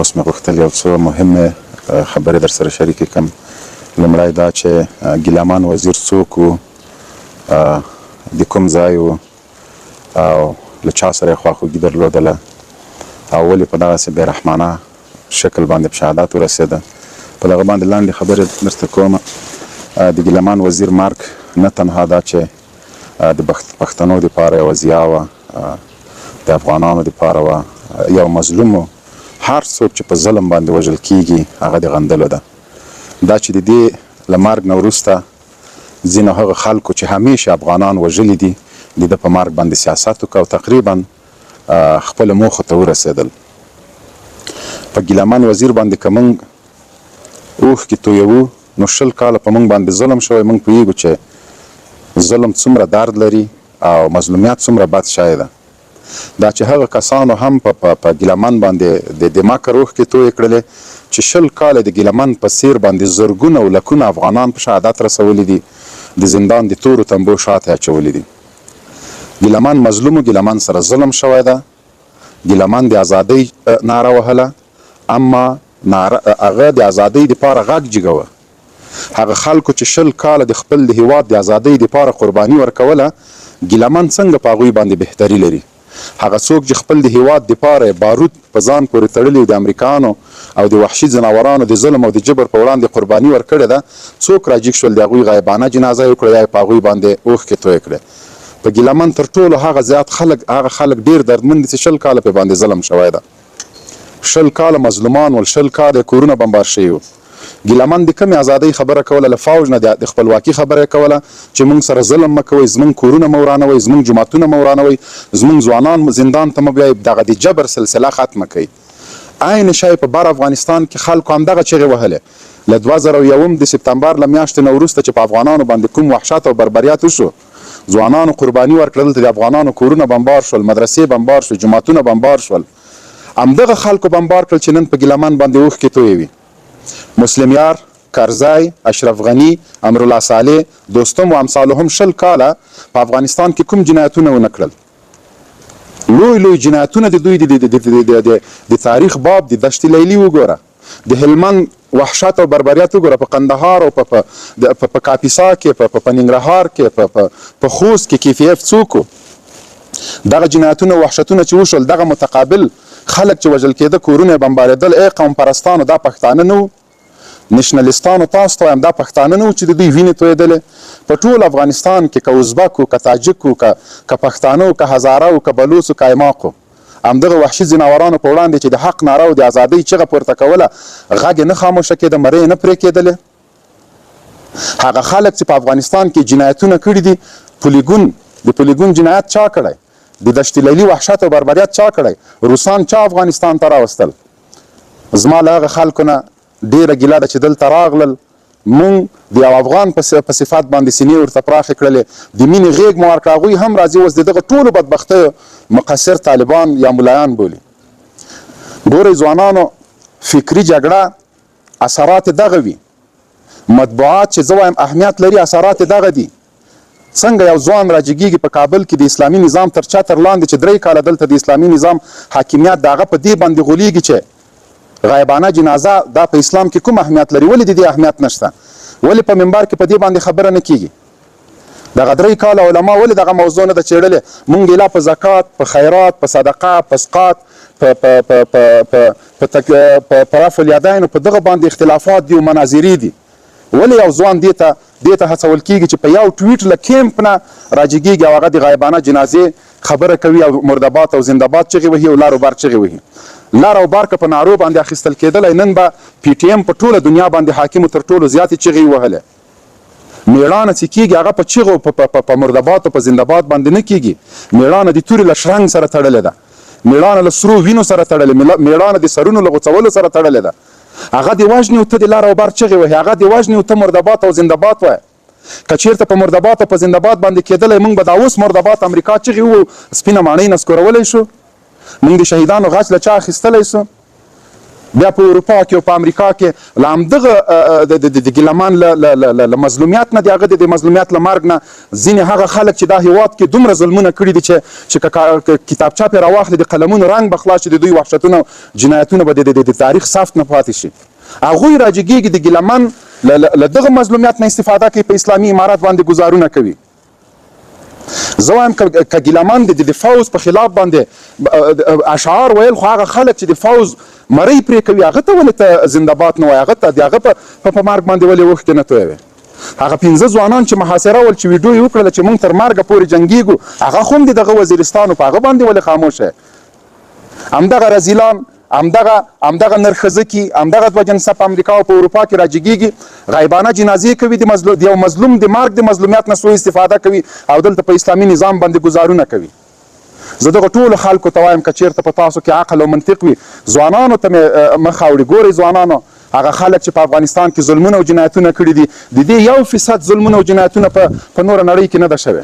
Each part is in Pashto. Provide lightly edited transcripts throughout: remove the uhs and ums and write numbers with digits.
اوس مې غوښتل یو څو مهمې خبرې در سره شریکې کړم. لومړی دا چې ګیلامان وزیر څوک و، د کوم ځای و او له چا سره یې خواخوږي درلودله او ولې په دغسې بې رحمانه شکل باندې په شهادت ورسېده. په دغه باندې لنډې خبرې درته کوم. د ګیلامان وزیر مرګ نه تنها دا چې د پښتنو دپاره یوه ضیا وه، د افغانانو دپاره وه، یو مظلوم و. هر څوک چې په ظلم باندې وژل کیږي هغه د غندلو ده. دا چې د دې له مرګ نه وروسته ځینو هغه خلکو چې همیش افغانان وژلي دي د ده په مرګ باندې سیاست وکړ او تقریبا خپلو موخو ته ورسېدل. په ګیله من وزیر باندې که مونږ اوښکې تویوو نو 20 کاله په مونږ باندې ظلم شوی، مونږ پوهیږو چې ظلم څومره درد لري او مظلومیت څومره بد شی ده. دا چې هغه کسانو هم په په ګیله من باندې د د مکر اوښکې تویې کړلې چې 20 کاله د ګیله من په څیر باندې زرګونه او لکونه افغانان په شهادت رسولي دي، د زندان د تورو تمبو شاته یې اچولي دي. ګیله من مظلوم و، ګیله من سره ظلم شوی ده، ګیله من د ازادۍ نعره وهله اما نعره هغه د ازادۍ دپاره غږ جګوه. هغه خلکو چې 20 کاله د خپل د هیواد د ازادۍ دپاره قرباني ورکوله، ګیله من څنګه په هغوی باندې بهتري لري؟ هغه څوک چې خپل د هیواد دپاره یې باروت په ځان پورې تړلي او د امریکایانو او د وحشي ځناورانو د ظلم او د جبر په وړاندې قرباني ورکړې ده، څوک راجیګ شول د هغوی غایبانه جنازه یې وکړه یا یې په هغوی باندې اوښکې تویې کړې؟ په ګیله من تر ټولو هغه زیات خلک هغه خلک ډیر دردمن دي چې 20 کاله پرې باندې ظلم شوی ده. 20 کاله مظلومان ول، 20 کاله یې کورونه بمبار شوي وو. ګیله من د کومې ازادۍ خبره کوله؟ له فوج نه د خپلواکي خبره یې کوله چې مونږ سره ظلم مه کوئ، زمونږ کورونه مه ورانوئ، زمونږ جوماتونه مه ورانوئ، زمونږ ځوانان زندان ته مه بیایئ، دغه د جبر سلسله ختمه کړئ. عین شی په بر افغانستان کې خلکو همدغه چغې وهلې. له 2001 د سپتمبر له میاشتې نه وروسته چې په افغانانو باندې کوم وحشت او بربریت وشو، ځوانانو قرباني ورکړه، دلته د افغانانو کورونه بمبار شول، مدرسې بمبار شوې، جوماتونه بمبار شول. همدغه خلکو بمبار کړل چې نن په ګیله من باندې اوښکې تویوي. مسلم یار، کرزی، اشرف غني، امرالله صالح، دوستم و امثالهم 20 کاله په افغانستان کې کوم جنایتونه ونه کړل؟ لوی لوی جنایتونه د دوی د تاریخ باب د دشت لیلی وګوره، د هلمند وحشت او بربریت وګوره، په قندهار او په کاپیسا کې، په ننګرهار کې، په خوست کې کیف اف څوک و؟ دغه جنایتونه او وحشتونه چې وشول، دغه متقابل خلک چې وژل کېده، کورونه یې بمبارېدل، ای قوم پرستانو دا پښتانه نه وو؟ نشنلیستانو تاسو ته وایم دا پښتانه نه وو چې د دوی وینې تویېدلې؟ په ټول افغانستان کې که ازبک و، که تاجک و، که پښتانه و، که هزاره و، که بلوڅ و، که ایماق و، همدغه وحشي ځناورانو په وړاندې چې د حق ناره او د ازادۍ چغه پورته کوله، غږ یې نه خاموشه کېده، مرۍ یې نه پرې کېدلې. هغه خلک چې په افغانستان کې جنایتونه کړي دي، پولیګون، د پولیګون جنایت چا کړی؟ د دشت لیلي وحشت او بربریت چا کړی؟ روسان چا افغانستان ته راوستل؟ زما له هغه خلکو نه ډېره ګیله ده چې دلته راغلل، مونږ د یو افغان په صفت باندې سینې ورته پراخې کړلې، د مینې غېږ مو ورکړه، هغوی هم راځي اوس د دغه ټولو بدبختیو مقصر طالبان یا ملایان بولي. ګورئ ځوانانو، فکري جګړه اثرات دغه وي، مطبوعات چې زه وایم اهمیت لري، اثرات دغه دي. څنګه یو ځوان راجګیږي په کابل کې د اسلامي نظام تر چتر لاندې چې 3 کاله دلته د اسلامي نظام حاکمیت د هغه په دې باندې غولیږي چې غایبانه جنازه دا په اسلام کې کوم اهمیت لري؟ ولې د دې اهمیت نشته؟ ولې په منبر کې په دې باندې خبره نه کیږي؟ دغه 3 کاله علما ولې دغه موضوع نه ده څېړلې؟ مونږ اله په زکات، په خیرات، په صدقه، په سقاط، په په په په په په تک په په رفع الیدین په دغه باندې اختلافات دي او مناظرې دي. ولې یو ځوان دې ته هڅول کیږي چې په یو ټویټ له کیمپ نه راجګیږي او هغه د غایبانه جنازې خبره کوي او مردبات او زنده‌باد چغې وهي او لر او بر چغې وهي؟ لر او بر که په نعرو باندې اخیستل کېدلی، نن به پي ټي ایم په ټوله دنیا باندې حاکمو تر ټولو زیاتې چغې وهلې. میړانه چې کیږي هغه په چیغو، په مردبات او په زنده‌باد باندې نه کیږي. میړانه د تورې له شرنګ سره تړلې ده، میړانه له سرو وینو سره تړلې، میړانه د سرونو له غوڅولو سره تړلې ده. هغه دې وژني او ته د لر او بر چغې وهې، هغه دې وژني او ته مردبات او زنده‌باد وایې. که چیرته په مردبات او په زنده‌باد باندې کېدلی، مونږ به دا اوس مردبات امریکا چغې وو سپینه ماڼۍ نسکورولی شو؟ مونږ د شهیدانو غچ له چا اخیستلی شو؟ بیا په اروپا کې او په امریکا کې له همدغه د ګیلهمن له مظلومیت نه، د هغه د مظلومیت له مرګ نه ځینې هغه خلک چې دا هیواد کې دومره ظلمونه کړي دي چې که کتابچه پرې راواخلي د قلمونو رنګ به خلاص شي، د دوی وحشتونه او جنایتونه به د تاریخ صفت نه پاتې شي. هغوی راجګېږي د ګیلهمن له دغه مظلومیت نه استفاده کوي، په اسلامي امارت باندې ګزارونه کوي. زه وایم که ګیلهمن د فوځ په خلاف باندې اشعار ویل، خو هغه خلک چې د فوځ مرۍ پرې کوي هغه ته ولې ته زنده باد نه وایې؟ هغه ته د هغه په مرګ باندې ولې اوښکې نه تویوې؟ هغه 5 ځوانان چې محاصره ول، چې ویډیو یې وکړله چې موږ تر مرګه پورې جنګېږو، هغه خو هم د دغه وزیرستان په هغه باندې ولې خاموش یې؟ همدغه رزیلان، همدغه نرښځکي، همدغه دوه جنسه په امریکا او په اروپا کې راجګېږي، غیبانه جنازې کوي، د یو مظلوم د مرګ د مظلومیت نه سوء استفاده کوي او دلته په اسلامي نظام باندې ګزارونه کوي. زه دغه ټولو خلکو ته وایم که چېرته په تاسو کې عقل او منطق وي، ځوانانو ته مې مخ اوړي. ګورئ ځوانانو، هغه خلک چې په افغانستان کې ظلمونه او جنایتونه کړي دي، د دې 1% ظلمونه او جنایتونه په نوره نړۍ کې نه ده شوی.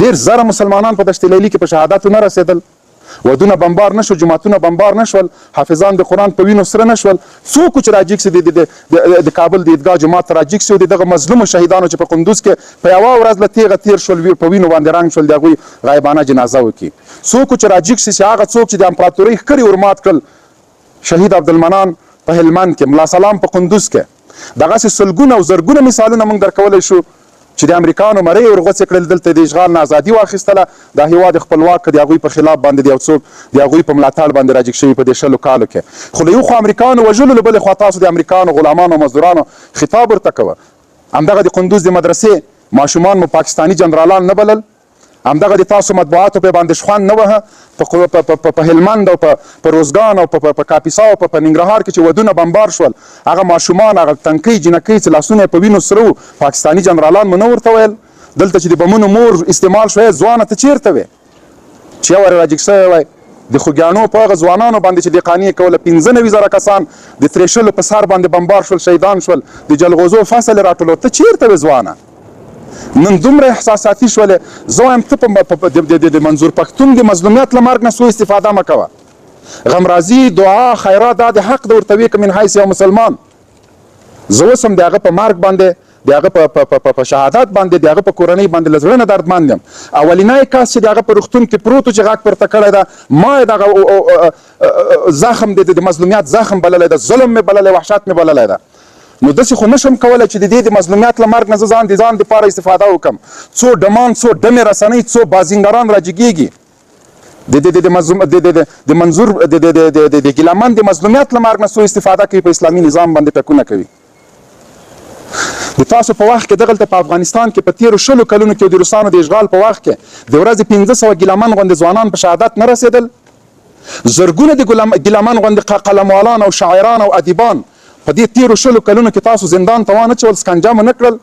30,000 مسلمانان په دشت لیلي کې په شهادت نه رسېدل، ودونه بمبار نه شو، جوماتونه بمبار نه شول، حافظان د قرآن په وینو سره نه شول. څوک چې راجیګ سي د کابل د عیدګاه جومات ته راجیګ سي او د دغه مظلومو شهیدانو چې په قندوز کې په یوه ورځ له تیغه تیر شول، په وینو باندې رنګ شول، د هغوی غایبانه جنازه وکړي. څوک چې راجیګ سي چې هغه څوک چې د امپراتورۍ ښکرې ورمات کړل، شهید عبدالمنان په هلمند کې، ملا سلام په قندوز کې، دغسې سلګونه او زرګونه مثالونه موږ درکولی شو چې د امریکانو مرۍ ورغوڅې کړل، دلته د اشغال نه ازادي واخیستله، دا هیواد خپلواک د هغوی په خلاف باندې د یو څوک د هغوی په ملاتړ باندې راجګ شوي په دې 20 کالو کې. خو له یو خوا امریکانو وژلو، له بلې خوا تاسو د امریکانو غلامانو او مزدورانو خطاب ورته کوه. همدغه د قندوز د مدرسې ماشومان مو پاکستاني جنرالان نه بلل، همدغه د تاسو مطبوعاتو په باندې شخوند نه وهه، په هلمند او په روزګان او په کاپیسا او په ننګرهار کې چې ودونه بمبار شول، هغه ماشومان، هغه تنکۍ جینکۍ چې لاسونه یې په وینو سره وو، پاکستاني جنرالان مو نه ورته ویل. دلته چې د بمونو مور استعمال شوی، ځوانه ته چېرته وې؟ چې یو وارې راجګ شوی وای د خوږیاڼو په هغه ځوانانو باندې چې دهقاني یې کوله، 95,000 کسان د ترېشلو په سر باندې بمبار شول، شهیدان شول، د جلغوزو فصل یې راټولو. ته چېرته وې ځوانه؟ نن دومره احساساتي شولې. زه وایم ته د منظور پښتون د مظلومیت له مرګ نه سوء استفاده مه کوه. غمرازي، دعا، خیرات دا د حق د ورته وي که من حیث یو مسلمان. زه اوس هم د هغه په مرګ باندې، د هغه په شهادت باندې، د هغه په کورنۍ باندې له زړه نه دردمند یم. اولینی کس چې د هغه په روغتون کې پروت و چې غږ پورته کړی ده، ما یې دغه زخم د مظلومیت زخم بللی ده، ظلم مې بللی، وحشت مې بللی ده. نو داسې خو نشم کولی چې د دې د مظلومیت له مرګ نه زه ځان د ځان دپاره استفاده وکړم. څو ډمان، څو ډمې رسنۍ، څو بازینګران راجګېږي د منظور د ګیلهمن د مظلومیت له مرګ نه څو استفاده کوي، په اسلامي نظام باندې ټکونه کوي. د تاسو په وخت کې دغلته په افغانستان کې په تېرو 20 کلونو کې د روسانو د اشغال په وخت کې د ورځې 500 ګیلهمن غوندې ځوانان په شهادت نه رسېدل، زرګونه د ګیلهمن غوندې قلموالان او شاعران او ادیبان په دې تېرو 20 کلونو کې تاسو زندان ته وانه چول، سکنجه مو نه کړل.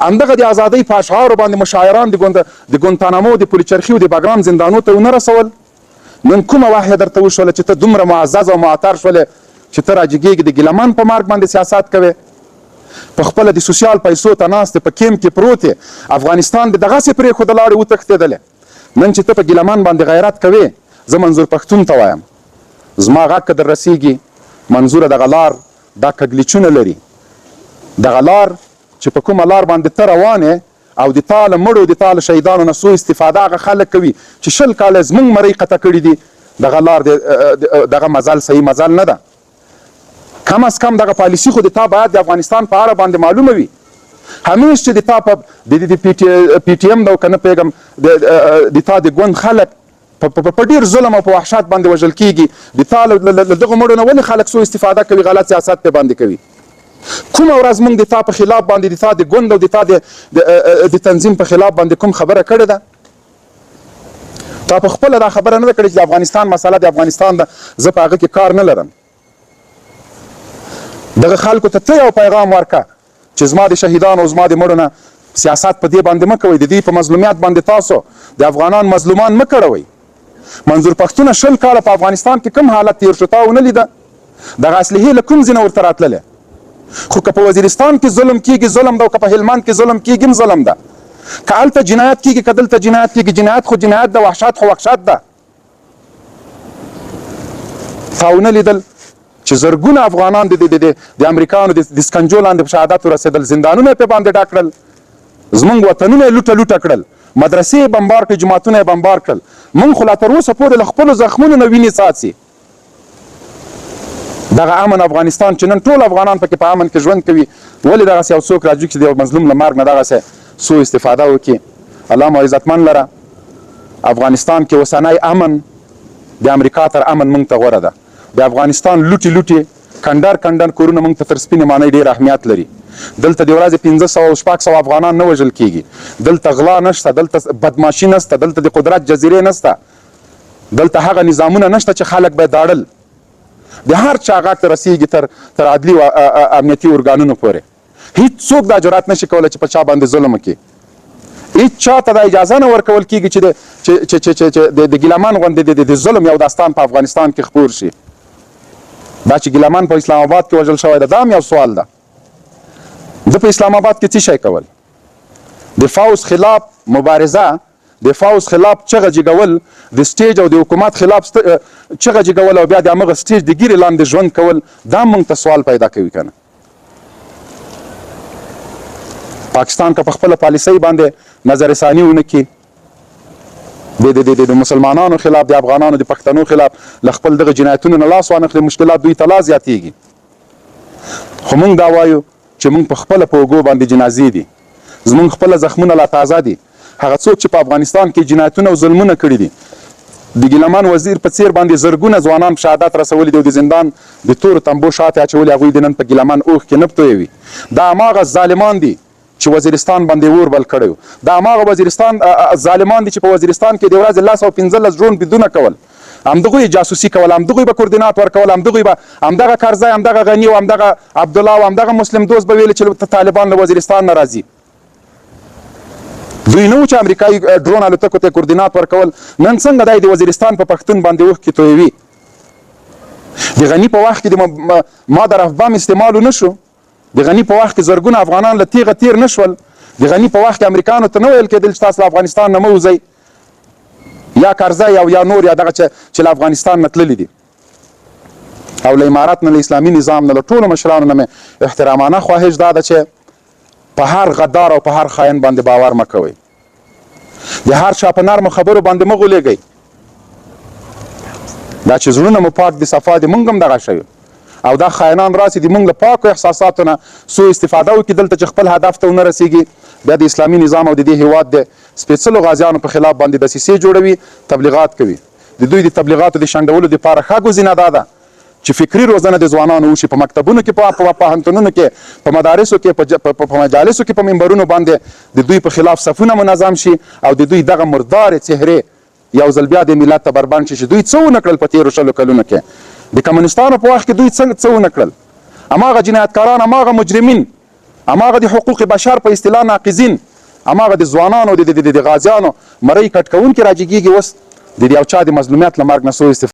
همدغه د ازادۍ په اشعارو باندې مشاعران د ګونتانامو، د پولیچرخي او د بګرام زندانو ته ونه رسول. نن کومه وحیه درته وشوله چې ته دومره معزز او معطر شولې چې ته راجګېږې د ګیلهمن په مرګ باندې سیاست کوې؟ په خپله د سوسیال پیسو ته ناست په کیمپ کې پروت یې، افغانستان د دغسې پرېښوده لاړې وتښتېدلې. نن چې ته په ګیلهمن باندې غیرت کوې، زه منظور پښتون ته وایم، زما غږ که در رسېږي، منظوره دغه لار دا کږلیچونه لري، دغه لار چې په کومه لار باندې ته روان یې او د تا له مړو، د تا له شهیدانو نه سوء استفاده هغه خلک کوي چې 20 کاله یې زموږ مرۍ قطع کړي دي، دغه لار دغه مزل صحیح مزل نه ده. کم از کم دغه پالیسي خو د تا باید د افغانستان په اړه باندې معلومه وي. همیش چې د تا په د پي ټي ایم ده او که نه پوهېږم، د تا د ګوند خلک په ډېر ظلم او په وحشت باندې وژل کېږي، د تا له دغو مړو نه ولې خلک سوء استفاده کوي، غلط سیاست پې باندې کوي؟ کومه ورځ موږ د تا په خلاف باندې، د تا د ګوند او د تا د تنظیم په خلاف باندې کوم خبره کړې ده؟ تا په خپله دا خبره نه ده کړې چې د افغانستان مسله د افغانستان ده، زه په هغه کې کار نه لرم. دغه خلکو ته ته یو پیغام ورکړه چې زما د شهیدانو او زما د مړو نه سیاست په دې باندې مه کوئ، د دوی په مظلومیت باندې تاسو د افغانان مظلومان مه کړوئ. منظور پښتونه 20 کاله په افغانستان کې کوم حالت تیر شو تا ونه لیده؟ دغه اسلحې له کوم ځای نه ورته راتللې؟ خو که په وزیرستان کې ظلم کیږي ظلم ده، او که په هلمند کې ظلم کیږي هم ظلم ده، که هلته جنایت کیږي که دلته جنایت کیږي، جنایت خو جنایت ده، وحشت خو وحشت ده. تا ونه لیدل چې زرګونه افغانان د د د د امریکانو د د سکنجو لاندې په شهادت ورسېدل، زندانونه یې په باندې ډک کړل، زمونږ وطنونه یې لوټه لوټه کړل، مدرسې یې بمبار کړې، جوماتونه یې بمبار کړل. مونږ خو لا تر اوسه پورې له خپلو زخمونو نه وینې څاڅي. دغه امن افغانستان چې نن ټول افغانان پکې په امن کې ژوند کوي، ولې دغسې یو څوک راجوک چې د یو مظلوم له مرګ نه دغسې سوء استفاده وکړي؟ الله مو عزتمن لره. افغانستان کې اوسنی امن د امریکا تر امن مونږ ته غوره ده. د افغانستان لوټې لوټې کنډر کنډر کورونه مونږ ته تر سپینې مانۍ ډېر اهمیت لري. دلته د ورځې 500 او 600 افغانان نه وژل کېږي. دلته غلا نشته، دلته بدماشي نشته، دلته د قدرت جزیرې نشته، دلته هغه نظامونه نشته چې خلک به داړل. د هر چا غږ ته رسیږي تر تر عدلي او امنیتي ارګانونو پورې. هیڅ څوک دا جرأت نشي کولی چې په چا باندې ظلم وکړي. هیڅ چا ته دا اجازه نه ورکول کیږي چې د چې چې چې چې د ګیلهمن غوندې د د ظلم یو داستان په افغانستان کې خپور شي. دا چې ګیلهمن په اسلام آباد کې وژل شوی ده، دا هم یو سوال ده. ده په اسلام آباد کې څه شی کول؟ د فوځ خلاف مبارزه، د فوځ خلاف چغه جګول، د سټیج او د حکومت خلاف چغه جګول او بیا د همغه سټیج د ږیرې لاندې ژوند کول، دا مونږ ته سوال پیدا کوي کنه. پاکستان که په خپله پالیسۍ باندې نظر ثاني ونه کړي، د د د د مسلمانانو خلاف، د افغانانو، د پښتنو خلاف له خپل دغه جنایتونو نه لاس وانخلي، مشکلات دوی ته لا زیاتیږي. خو مونږ دا وایو چې مونږ په خپله په اوږو باندې جنازې دي، زمونږ خپله زخمونه لا تازه دي. هغه څوک چې په افغانستان کې جنایتونه او ظلمونه کړي دي، د ګیلهمن وزیر په څیر باندې زرګونه ځوانان په شهادت رسولي دي او د زندان د تورو تمبو شاته اچولي، هغوی دې نن په ګیلهمن اوښکې نه پتویوي. دا هماغه ظالمان دي چې وزیرستان باندې اور بل کړی و. دا هماغه وزیرستان ظالمان دي چې په وزیرستان کې د ورځې 10 او 15 ډرون بریدونه کول. همدغوی یې جاسوسي کوله، همدغوی به کوردینات ورکول، همدغوی به همدغه کرزی، همدغه غني او همدغه عبدالله او همدغه مسلم دوست به ویل چې طالبان له وزیرستان نه راځي. دوی نه وو چې امریکایي ډرون الوتکو ته کوردینات ورکول. نن څنګه دی د وزیرستان په پښتون باندې اوښکې تویوي؟ د غني په وخت کې د ما د رف بم استعمال ونه شو. د غني په وخت کې زرګونه افغانان له تیغه تیر نه شول. د غني په وخت کې امریکانو ته نه ویل کېدل چې تاسو له افغانستان نه مه وځئ، یا کرزی او یا نور یا دغه چې له افغانستان نه تللي دي. او له امارت نه، له اسلامي نظام نه، له ټولو مشرانو نه مې احترامانه خواهش دا ده چې په هر غدار او په هر خاین باندې باور مه کوئ. د هر چا په نرمو خبرو باندې مه غولېږئ. دا چې زړونه مو پاک دي، صفا دي، مونږ هم دغه شی او دا خاینان راسي د مونږ له پاکو احساساتو نه سوء استفاده وکړي، دلته چې خپل هدف ته ونه رسیږي، بیا د اسلامي نظام او د دې هیواد د سپېڅلو غازیانو په خلاف باندې دسیسې جوړوي، تبلیغات کوي. د دوی د تبلیغاتو د شنډولو دپاره ښه ګزینه دا ده چې فکري روزنه د ځوانانو وشي، په مکتبونو کې، په پوهنتونونو کې، په مدارسو کې، په مجالسو کې، په منبرونو باندې د دوی په خلاف صفونه منظم شي او د دوی دغه مردارې څهرې یو ځل بیا د ملت ته بربنډ شي چې دوی څه ونه کړل په تېرو 20 کلونو کې. د کمونستانو په وخت کې دوی څه ونه کړل؟ هماغه جنایتکاران، هماغه مجرمین، هماغه د حقوق بشر په اصطلاح ناقضین، هماغه د ځوانانو د غازیانو مرۍ کټ کوونکي راجګېږي. اوس د یو چا د مظلومیت له مرګ نه سوء استفاده